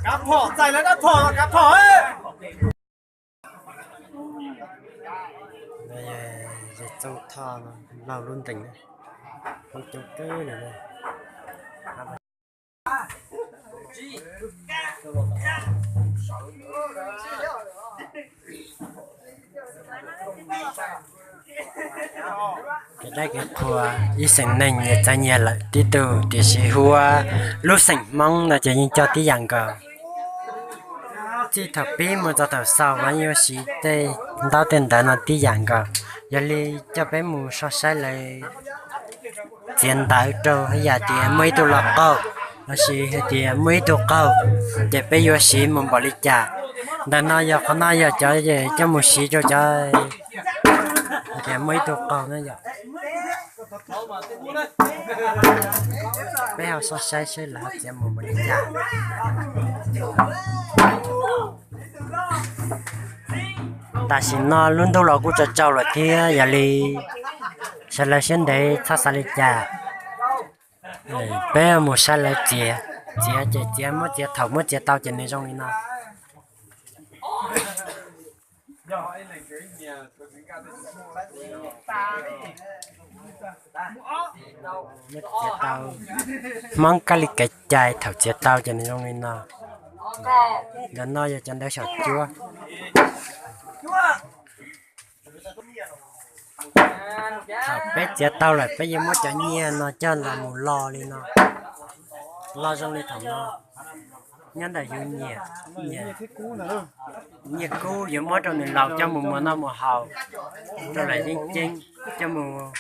Kav phom, txais lawv dab phom, kav phom. Yawg Txooj Thoj no laug lub ntees, poob coob kawg li. Kev dab kev qhua ib xeem neeg nyias txawv nyias lawm tib tug, tiam sis hu ua lub xeem Hmoob no ces yeej coj tib yam nkaus. Txij thaum pib mus txog thaum xaus mas yeej yuav siv tej ntaub tej ntawv no tib yam nkaus. Yog li coj peb mus soj saib lawv txiav ntawv rau, yam tias muaj ib tug los qaug, lossis hais tias muaj ib tug qaug, ces peb yuav siv mus npaum li cas. Ntawm no yog qhov no yog cov coj mus siv rau cov tias muaj ib tug qaug na yom. Peb ho soj saib seb lawv ho txiav mus npaum li cas. Tam sim no lub ntuj los kuj tsaus tsaus lawm thiab, yog li sawv daws siab ntev txhob xav li cas. Peb mus saib lawv txiav, txiav ces txiav, muab txiav thaum muab txiav tau ces nws zoo li no. Txiav tau, Hmoob kab li kev cai thaum txiav tau ces nws zoo li no. Ntawm no yog cov ntawv xyom cuab. Thaum peb txiav tau lawm peb yuav muab cov nyiaj no coj los mus lo li no, lo zoo li thaum no. Nyob ntawm yus nyiam, nyiam, nyiam kub yuav muab rau nws laus coj mus muas noj muas haus, rau lawm yeej ceeb, coj mus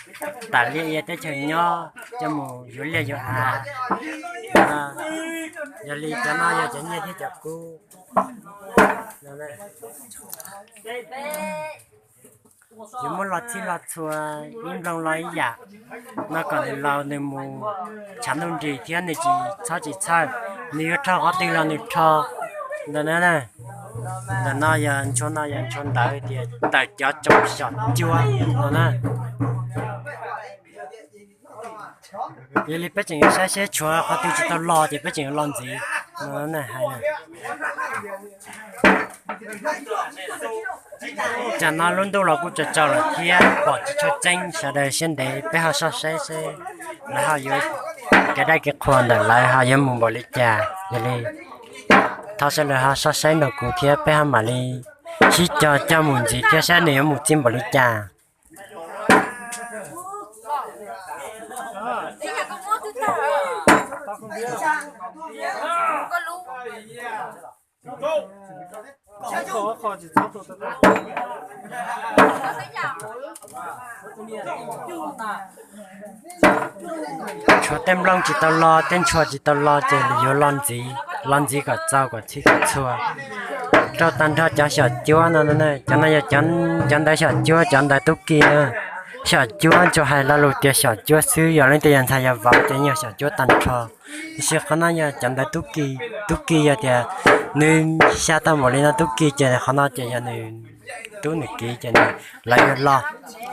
tas liaj ia teb chaws nyob, coj mus yuav liaj yuav av. Yog li cov no yog cov nyiaj thiab cov kub. Yuav muab lo txhij lo txhua, ib nplooj lo ib yam, no kom nws laus nws mus tshav ntuj nrig thiab nws tsis txhob tsis txhawj, nws yuav rho qhov twg los nws rho. Ntawm no, ntawm no yog ntshua, no yog ntshua ntawv tias ntawm cov tsoom xyom cuab no na. Yog li peb tseem yuav saib seb tshuav qhov twg tsis tau lo ces peb tseem yuav lo ntxiv no na hais na. Tsam no lub ntuj los kuj tsaus tsaus lawm thiab pom tsis tshua tseeb, sawv daws siab ntev peb ho soj saib seb lawv ho yuav, kev dab kev qhua ntawm lawv ho yuav mus npaum li cas. Yog li thov sawv daws ho soj saib nrog kuv thiab peb ho mam li sib cog coj mus ntxiv thiab saib nws yuav mus txij npaum li cas. Tshuav tej nplooj tsis tau lo, tej ntshua tsis tau lo ces yuav lo ntxiv, lo ntxiv kom txaus kom txhij kom txhua. Rau tag nrho cov xyom cuab no, cov no yog cov ntawv xyom cuab, cov ntawv tub ki na. Xyom cuab ntshua hais lo lus tias xyom cuab xwb, yog leej twg yog ntxhais yog vauv ces yeej yog xyom cuab tag nrho. Tiam sis qhov no yog cov ntawv tub ki, tub ki yog tias Nws xya tau npaum li no tub ki ces qhov no ces yog nws tub nws kiv ces nws, lawv yuav los.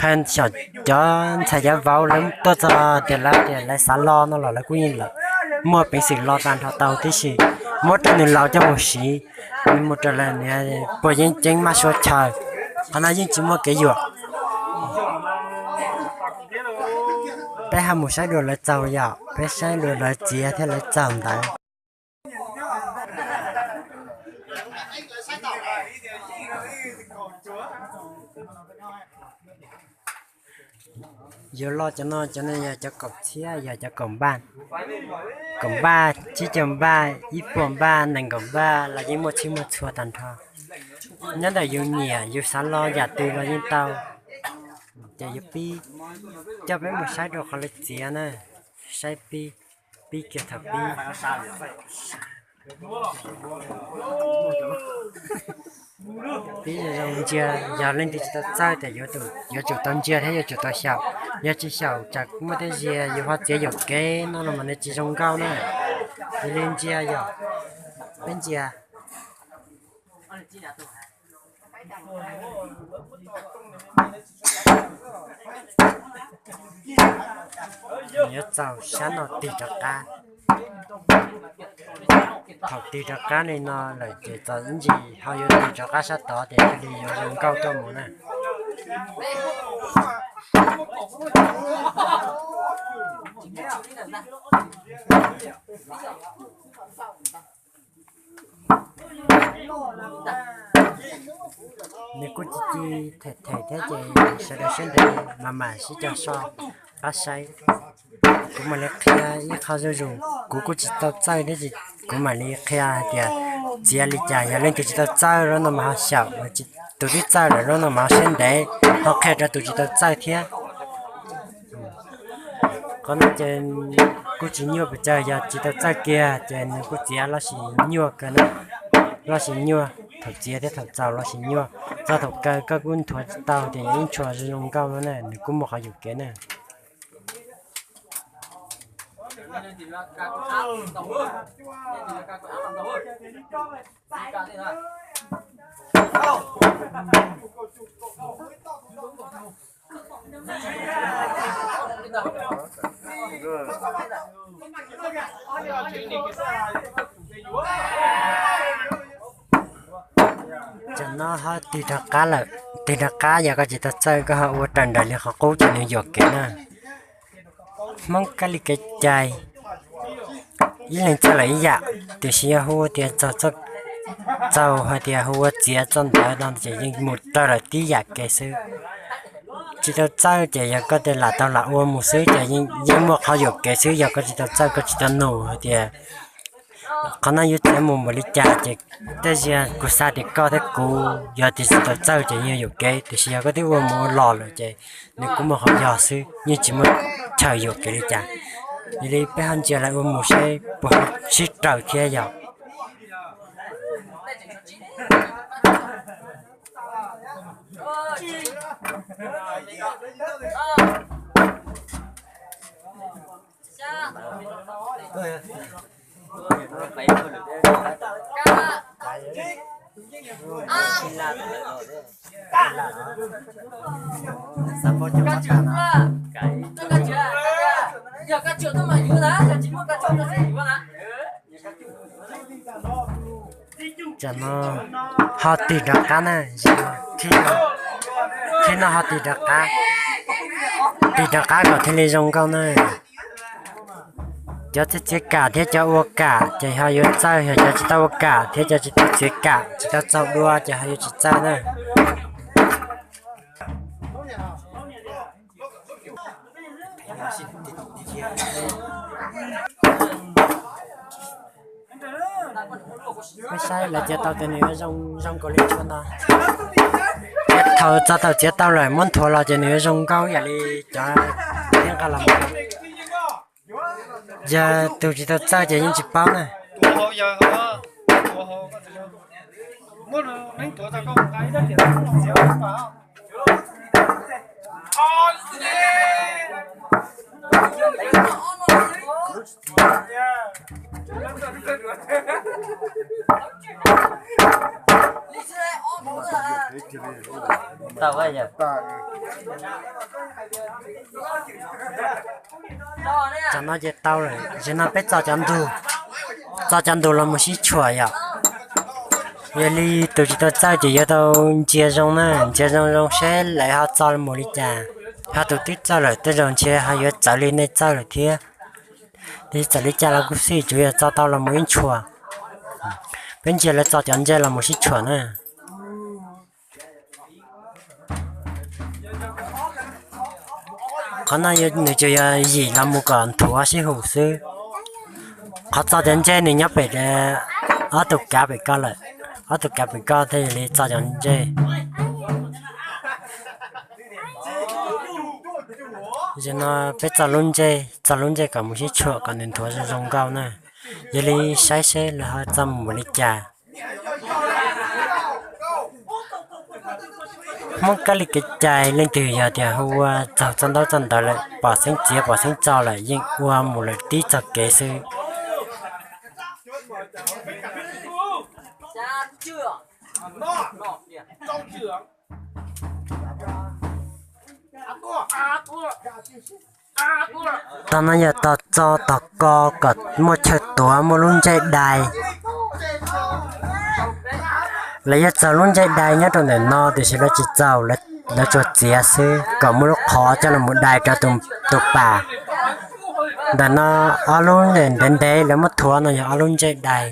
Pheej xyaum cov ntxhais cov vauv lawv tuaj txog tias lawv tias lawv xav lo no los lawv kuj yeej muaj peev xwm lo tag nrho tau tib si. Muab rau nws laus coj mus siv, nws mus raws lawv niam puas yeeb ceeb maj suav chaw. Qhov no yeej tsis muaj kev yuam. Peb ho mus saib dua lawv txaug yom, peb saib dua lawv txiav thiab lawv txaug ntawd. Yuav lo cov no, cov no yog cov kaum txhiab, yog cov kaum npaj, kaum npaj, tsib caug npaj, ib puas npaj, nees nkaum npaj los yeej muaj txhij muaj txhua tag nrho. Nyob ntawm yus nyiam yus xav lo yam twg los yeej tau. Ces yuav pib, coj peb mus saib rau qhov lawv txiav na, saib pib, pib kiag thaum pib. Pib zoo zoo ntsia, yog leej twg tsis tau txawj tias yuav tsum tau ntsia thiab yuav tsum tau xyaum. Yog tsis xyaum tsam muaj tej zaug yus ho txiav yuam kev no los mas nws tsis zoo nkauj na. Yus li ntsia yog, peb ntsia. Yuav txaug sab no tig rov qab. Thaum tig rov qab li no lawm ces txog ib ntsis ho yuav tig rov qab sab tod ces thiaj li yuav zoo nkauj tuaj mus na. Nws kuj ci ci them them thiab ces sawv daws siab ntev mas mam sib cog so pab saib. Kuv mam li qhia ib qho zuj zus, kuv kuj tsis tau txawj thiab ces kuv mam li qhia hais tias txiav li cas, yog leej twg tsis tau txawj lub no mas ho xyaum, tus twb txawj lawm lub no mas ho siab ntev, ho qhia rau tus tsis tau txawj thiab. Qhov no ces kuj tsis nyuaj pes tsawg, yog tsis tau txawj kiag ces nws kuj txiav loj sis nyuaj kawg na, loj sis nyuaj, thaum txiav thiab thaum txaus loj sis nyuaj. Txog thaum kaw koj kuj nthuav tsis tau tias yog ib ntshua zoo nkauj no na, nws kuj muaj qhov yuam kev na. Tam no ho tig rov qab lawm, tig rov qab yog koj tsis tau txawj koj ho ua raws nraim li qhov qub ces nws yuam kev na. Hmoob kab li kev cai, ib leeg txawj lawm ib yam, tiam sis yog hu tias txog txoj, txaus hais tias hu ua txiav txoj ntawd no ces yeej mus raws lawm tib yam kev xwb. Tsis tau txawj ces yog koj tias lam tau lam ua mus xwb ces yeej muaj qhov yuam kev xwb, yog koj tsis tau txawj koj tsis tau nug hais tias qhov no yuav txiav mus npaum li cas ces tej zaum kuv xav tias koj thiab kuv yog tias tsis tau txawj ces yeej yuam kev, tiam sis yog koj twb ua mus ua los lawm ces nws kuj muaj qhov yog xwb, yeej tsis muaj chaw yuam kev li cas. Yog li peb ho ntsia lawv ua mus seb puas sib raws thiab yog. Tam no ho tig rov qab na, khib no ho tig rov qab, tig rov qab kom thiaj li zoo nkauj na. Cov txiav txiav kam thiab cov ua kam ces ho yuav txawj, yog cov tsis tau ua kam thiab cov tsis tau txiav kam tsis tau txaug dua ces ho yuav tsis txawj na. Peb saib lawv txiav tau tias nws yuav zoo zoo nkaus li tshua no. Thaum txog thaum txiav tau lawm muab nthuav los ces nws yuav zoo nkauj ib yam li cov thiab nqa los mus. Yog tus tsis tau txawj ces yeej tsis paub na. Tau, tam no ces tau lawm, zaum no peb txo cov ntug, txo cov ntug los mus sib tshuam yom. Yog li tus tsis tau txawj ces yuav tau ntsia zoo na, ntsia zoo zoo seb lawv ho txo mus li cas. Ho tus twb txawj lawm tej zaum ntshe ho yuav txawv li nej txawj lawm thiab. Tiam sis txawm li cas los kuj xij, tsuas yog txo tau los mus ib tshuam. Peb ntsia lawv txo cov ntsej los mus sib tshuam na. Qhov no nws tsuas yog yim los mus kom nthuav sib haum xwb. Qhov txo cov ntsej nws nyob pem ob tug kav pem ko lawm, ob tug kav pem ko thiaj li txo cov ntsej. Zaum no peb txo lub ntsej, txo lub ntsej kom mus sib tshuam kom nws nthuav zoo zoo nkauj na. Yog li saib seb lawv ho txo mus li cas. Hmoob kab li kev cai leej twg yog tias hu ua txaug txoj ntaub txoj ntawv lawm pom xeeb txiav pom xeeb txo lawm yeej ua mus lawm tib txoj kev xwb. Tog no yog tog txo tog ko kom muaj chaw tuav muaj lub ntsej dai. Lawv yuav txaug lub ntsej dai nyob rau ntawm no tiam sis lawv tsis txaug, lawv tsuas txiav xwb kom muaj lub qhov coj los mus dai rau tus pas. Ntawm no ob lub ntev ntev lawv muab thuav no yog ob lub ntsej dai.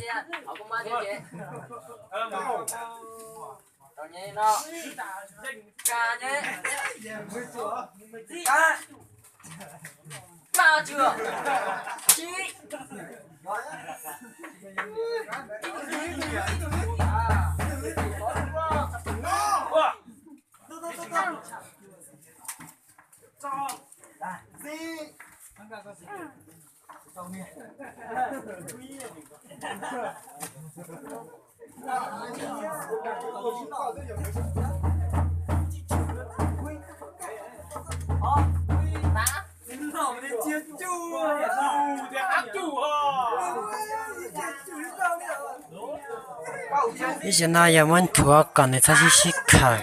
Ib zaug no yog muab nthuav kom nws txhob sib sib khawm,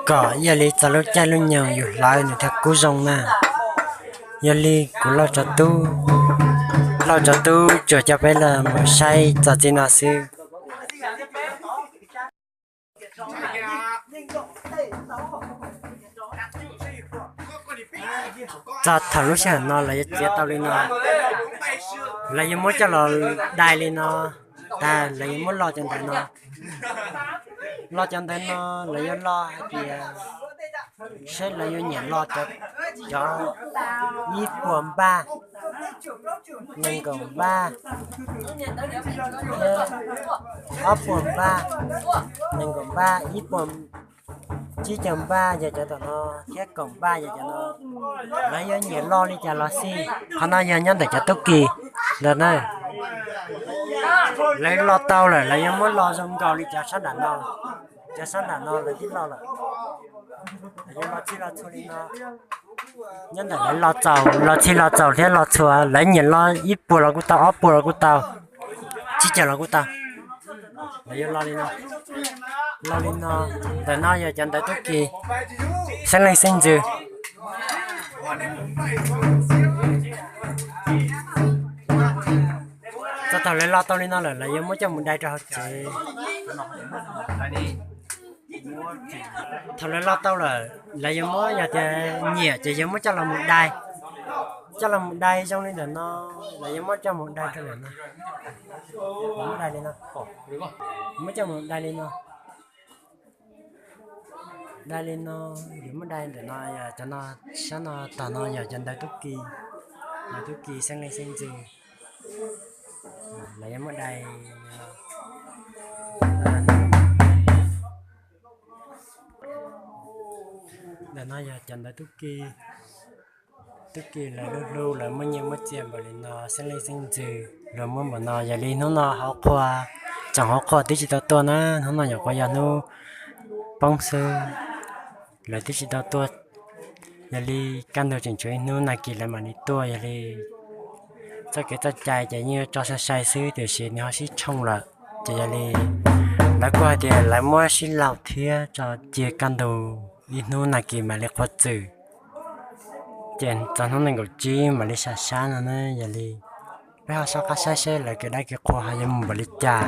kom ib yam li txog lub caij lub nyoog yus hlawv nws thiaj kub zoo na. Yog li kuv Lauj Tsav Tub, Lauj Tsav Tub tsuas coj peb los mus saib txog txij no xwb. Txog thaum lub sij hawm no lawv yuav txiav tau li no, lawv yuav muab coj los dai li no, tag lawv yuav muab lo cov ntawv no, lo cov ntawv no lawv yuav lo hais tias seb lawv yuav nyiam lo cov ib puas npaj, nees nkaum npaj, thiab ob puas npaj, nees nkaum npaj, ib puas, tsib caug npaj yog cov tom no, thiab kaum npaj yog cov no. Lawv yuav nyiam lo li cas los xij, qhov no yog nyob ntawm cov tub ki ntawd na. Lawv lo tau lawm lawv yuav muab lo zoo nkaus li cov sab nram no, cov sab nram no lawv twb lo lawm. Lawv yuav lo txhij lo txhua li no. Nyob ntawm lawv lo txaus, lo txhij lo txaus thiab lo txhua, lawv nyiam lo ib puas los kuj tau, ob puas los kuj tau, tsib caug los kuj tau. Lawv yuav lo li no, lo li no. Ntawm no yog cov ntawv tub ki xeeb leej xeeb ntxwv. Txog thaum lawv lo tau li no lawm lawv yuav muab coj mus dai rau hauv tsev. Thaum lawv lo tau lawm lawv yuav muab, yog tias nyiam ces yuav muab coj los mus dai, coj los mus dai zoo li ntawm no, lawv yuav muab coj mus dai rau ntawm no, muab dai li no, muab coj mus dai li no, dai li no, yuav muab dai ntawm no yog cov no, sab no tom no yog cov ntawv tub ki, ntawv tub ki xeeb leej xeeb ntxwv, lawv yuav muab dai li no. Ntawm no yog cov ntawv tub ki, tub ki lawv lub hlub lawv muaj nyiaj muaj txiaj npaum li no, xeeb leej xeeb ntxwv lawv muab npaum no. Yog li hnub no hauv qhua, tsoom hauv qhua twb tsis tau tuaj na, hnub no nyuam qhuav yog hnub poob xwb, lawv twb tsis tau tuaj. Yog li kaj ntug tseem tshuav ib hnub nag kis lawv mam li tuaj, yog li txoj kev txoj cai ces yeej yuav tso sai sai xwb tiam sis nws ho sib tshooj lawm, ces yog li Lawv kuj hais tias lawv muab sib laug thiab tso cia kaj ntug ib hnub nag kis mam li qhuav txwm, ces txog hnub nees nkaum tsib mam li sam sab no na. Yog li peb ho soj qab saib seb lawv kev dab kev qhua ho yuav mus npaum li cas.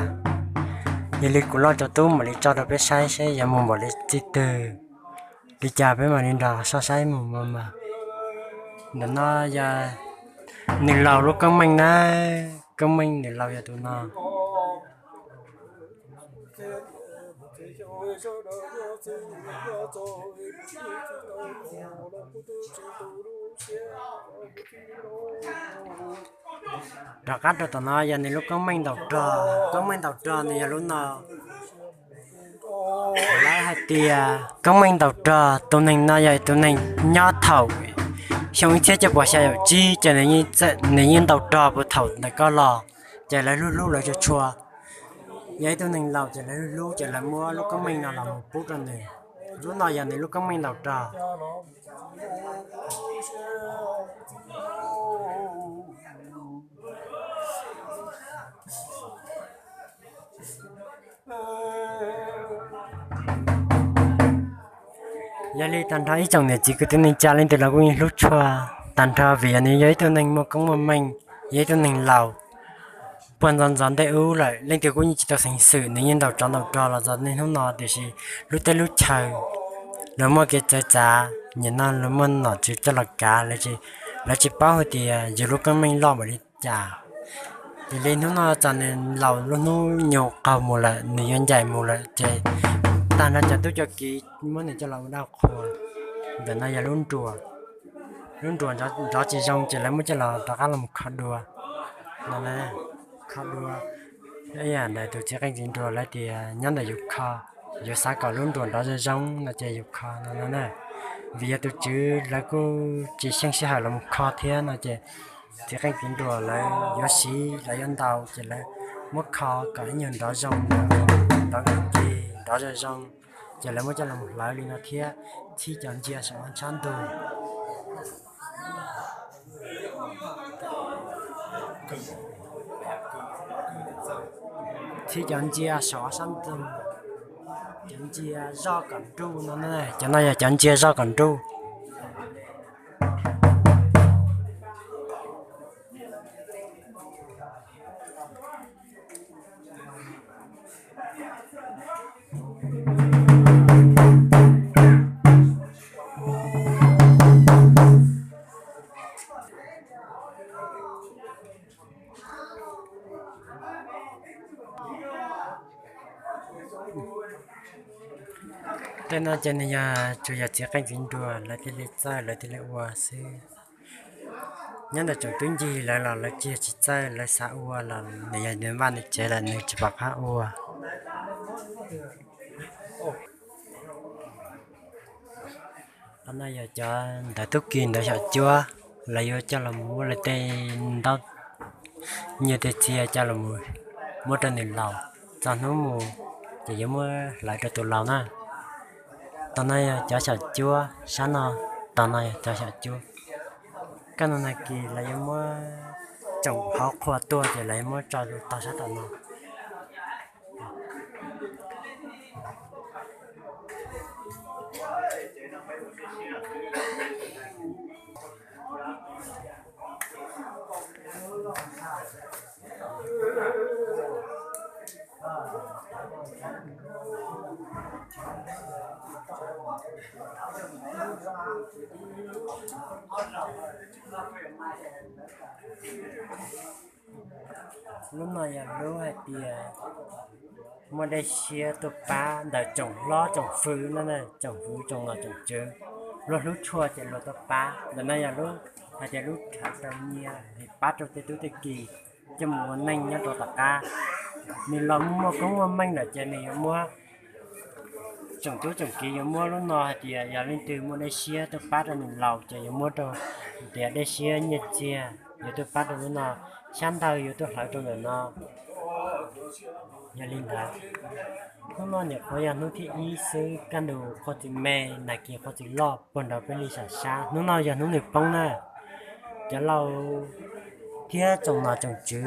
Yog li kuv loj tsaus tub mam li tso rau peb saib seb yuav mus npaum li txij twg, li cas peb mam li nrog soj saib mus mog mas. Ntawm no yog nws laus lub koob meej na, koob meej nws laus yog tus no. Rov qab rau tom no yog nws lub koob meej ntaus rog, koob meej ntaus rog nws yog lub no. Lawv hais tias koob meej ntaus rog tus neeg no yog tus neeg nyob thaum xyoo ib txhiab cuaj puas xya caum tsib ces nws yeej ntaus rog puag thaum ntawm ko los, ces lawv hlub hlub lawv tshua tshua. Yog ib tug neeg laus ces lawv hlub hlub ces lawv muab lub koob meej no los mus pub rau nws. Lub no yog nws lub koob meej ntaus rog. Yog li tag nrho ib tsoom niam txiv kwv tij neej tsa leej twg los kuj yeej hlub tshua tag nrho vim yog nws yog ib tug neeg muaj koob muaj meej, yog ib tug neeg laus puag ntxov ntxov ntej ub lawm leej twg kuj yeej tsis tau xeev xwm, nws yeej ntaus tsov ntaus rog los txog niaj hnub no tiam sis lub teb lub chaw lawv muaj kev txawv txav, nim no lawv muaj nom tswv coj los kav, lawv tsis paub hais tias yus lub koob meej loj npaum li cas. Yog li hnub no txog nws laus lub hnub nyoog qaug mus lawm, nws yuav ncaim mus lawm ces tag nrho cov tub cov kiv muab nws coj los ua dab qhua. Ntawm no yog lub nruas, lub nruas nrov tsis zoo ces lawv muab coj los rov qab los kho dua no, kho dua. Ib yam ntawm tus txiv qeej txiv nruas lawv tias nyob ntawm yus kho, yus xav kom lub nruas nrov zoo zoo no ces yus kho no no na. Vim yog tus tswv lawv kuj tsis xyeej sij hawm los mus kho thiab no ces txiv qeej txiv nruas lawv yuav siv lawv yuav ntaus ces lawv muab kho kom ib nyuag nrov zoo, nrov nkaus ci, nrov zoo zoo, ces lawv muab coj los hlawv li no thiab txhib cov ntsia saum ob sab ntug. Txhib cov ntsia saum ob sab ntug, cov ntsia zoj kom nruj no, cov no yog cov ntsia zoj kom nruj. Tej no ces nws yog tsuas yog txiv qeej txiv nruas lawv thiaj li txawj lawv thiaj li ua xwb. Nyob ntawm tsoom tub ncig lawv los lawv tsis yog tsis txawj, lawv xav ua los nws yog nws vaj nws tsev lawm nws tsis pom qab ua. Qhov no yog cov ntawv tub ki ntawv xyom cuab, lawv yuav coj los muab lawv tej ntaub nyiaj tej txiaj coj los muab rau nws laus, txog hnub mus ces yuav muab hlawv rau tus laus na. Tom no yog cov xyom cuab, sab no, tom no yog cov xyom cuab. Kaj ntug nag kis lawv yuav muab tsoom hauv qhua tuaj ces lawv yuav muab tso tog sab tom no. Lub no yog lub hais tias muaj dej siab tuaj pab ntawm tsoom hlob tsoom fwv no, tsoom fwv tsoom nom tsoom tswv luag hlub tshua ces luag tuaj pab. Ntawm no yog lub hais tias lub rhawv rau nyiaj pab rau tej tub tej ki coj mus ua neej nyob rau tom qab. Nws los muaj koob muaj meej lawm ces nws yuav muab, tsoom tub tsoom kiv yuav muab lub no hais tias yog leej twg muaj dej siab tuaj pab rau nws laus ces yuav muab rau tias dej siab nyiaj txiag yuav tuaj pab rau lub no, xyab ntawv yuav tuaj hlawv rau ntawm no. Yog li ntawd, hnub no nyuam qhuav yog hnub thib ib xwb, kaj ntug qhua txwv me, nag kis qhua txwv loj puag nrad peb li sam sab. Hnub no yog hnub nws poob na. Cov laus thiab tsoom nom tsoom tswv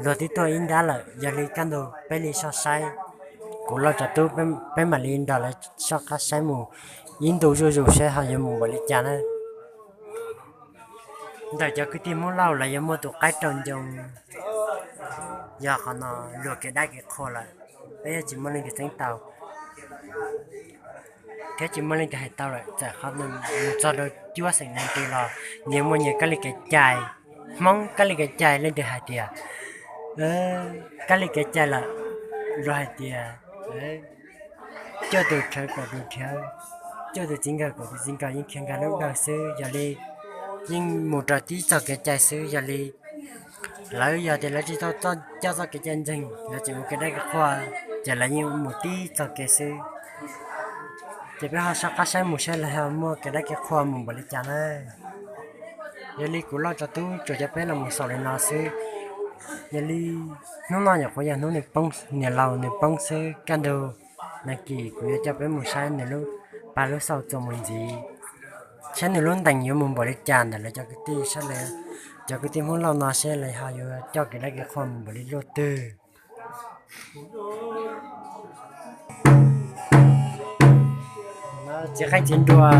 luag twb tuaj ib nrab lawm, yog li kaj ntug peb li soj saib. Kuv Lauj tso tub, peb mam li nrog lawv soj qab saib mus ib ntu zuj zus saib ho yuav mus npaum li cas na. Ntawm cov kwv tij Hmoob Lauj lawv yuav muaj tus qaib rau ncoo, yog qhov no luag kev dab kev qhua lawm, peb yeej tsis muaj leej twg txeeb tau thiab tsis muaj leej twg hais tau lawm. Txawm qhov mus txog rau cuaj xeem neeg twg los nyias muaj nyias kab li kev cai. Hmoob kab li kev cai, leej twg hais tias kab li kev cai lawm, luag hais tias cuaj tus rhawv kaum tus rhawv, cuaj tus txiv nkawg kaum tus txiv nkawg, yeej khiav nkag lub dawg xwb. Yog li yeej mus raws tib txoj kev cai xwb. Yog li lawv yog tias lawv tsis tau coj txoj kev cai ntseeg, lawv tseem ua kev dab kev qhua, ces lawv yeej mus tib txoj kev xwb. Ces peb ho soj qab saib mus saib lawv ho muaj kev dab kev qhua mus npaum li cas na. Yog li kuv Lauj tso tub tsuas coj peb los mus xaus li no xwb. Yog li hnub no nyuam qhuav yog hnub nws poob, niam laus nws poob xwb. Kaj ntug nag kis kuv yuav coj peb mus saib nws lub paj lub xauj txuas mus ntxiv, saib nws lub ntees yuav mus npaum li cas ntawm lawv cov kwv tij, saib lawv cov kwv tij Hmoob Lauj no seb lawv ho yuav coj kev dab kev qhua mus npaum li luaj twg. Txiv qeej txiv nruas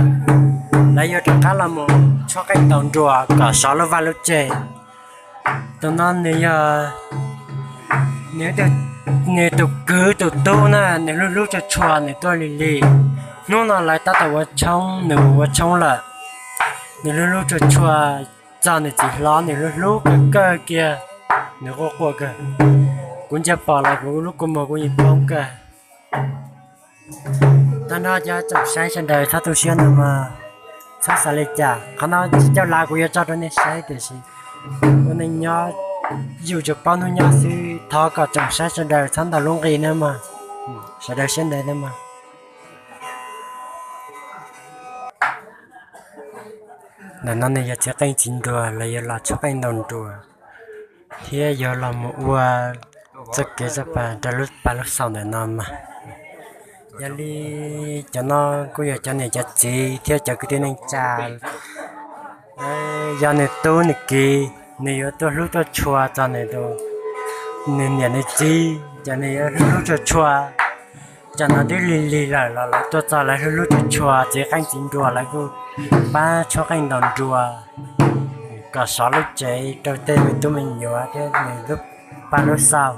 lawv yuav rov qab los mus tshuab qeej ntaus nruas kom sov lub vaj lub tsev. Tus no nws yog nws tus kwv tus tub na, nws hlub hlub tshua tshua nws tuaj lig lig. Hnub no lawv tab tom ua tshoob, nws mus ua tshoob lawm. Nws hlub hlub tshua tshua, txog nws txiv hlob nws hlub hlub kawg kawg kiag, nws quaj quaj kawg. Kuv ntsia pom los kuv lub kua muag kuj yeej poob kawg. Tag nrho cov tsoom saib sawv daws txhob tu siab no mas, txhob xav li cas. Qhov no tsis coj lav kuv yuav tso rau nej saib tiam sis ua neej nyob yus tsuas paub hnub nyob xwb. Thov kom tsoom saib sawv daws txhob ntaus lub nqi na mas, sawv daws siab ntev na mas. Ntawm no nws yog txiv qeej txiv nruas, lawv yuav los tshuab qeej ntaus nruas thiab yuav los mus ua txoj kev txoj pa rau lub paj lub xauj ntawm no mas. Yog li cov no kuj yog cov niam cov txiv thiab cov kwv tij neej tsa. Yog nws tub nws kiv, nws yuav tuaj hlub tuaj tshua txog nws tus, nws niam nws txiv, ces nws yuav hlub hlub tshua tshua. Cov no twb lig lig lawm los lawv tuaj txog lawv hlub hlub tshua tshua, txiv qeej txiv nruas lawv kuj pab tshuab qeej ntaus nruas kom sov lub tsev rau tej me tub me nyuam thiab nws lub paj lub xauj.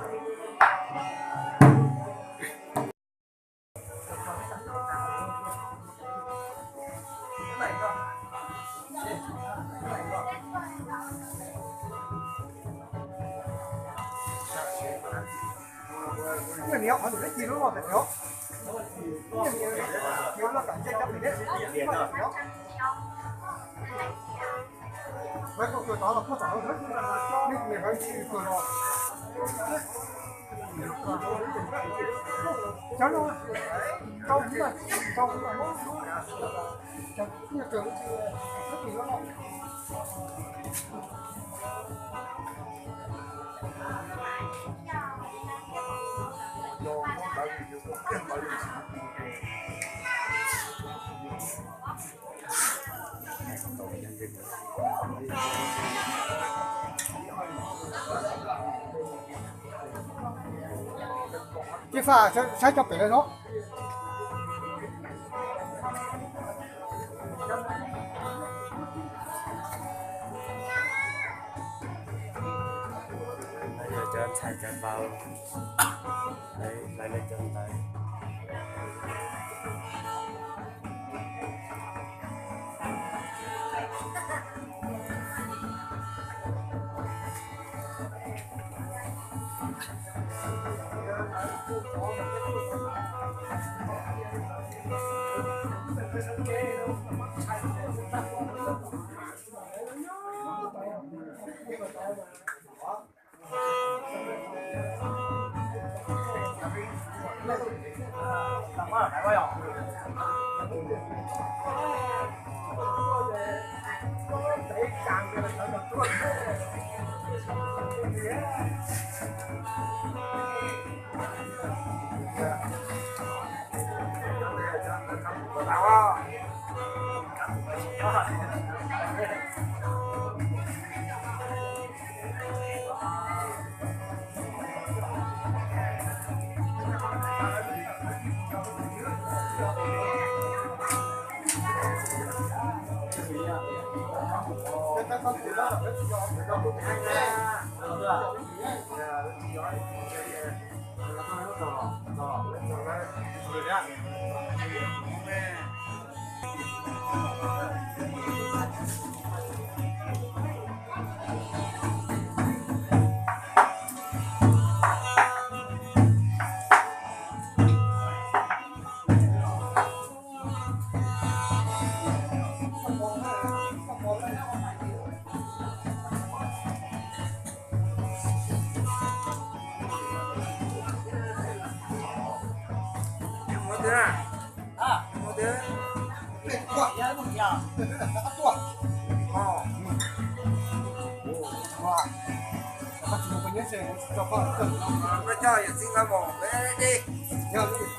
Ib faj saib cov pem lawm no. Yog cov ntxhais cov vauv, lawv lawv cov ntawd. Koj coj yawm txiv nkawd mus, peb dib, coj yawm txiv.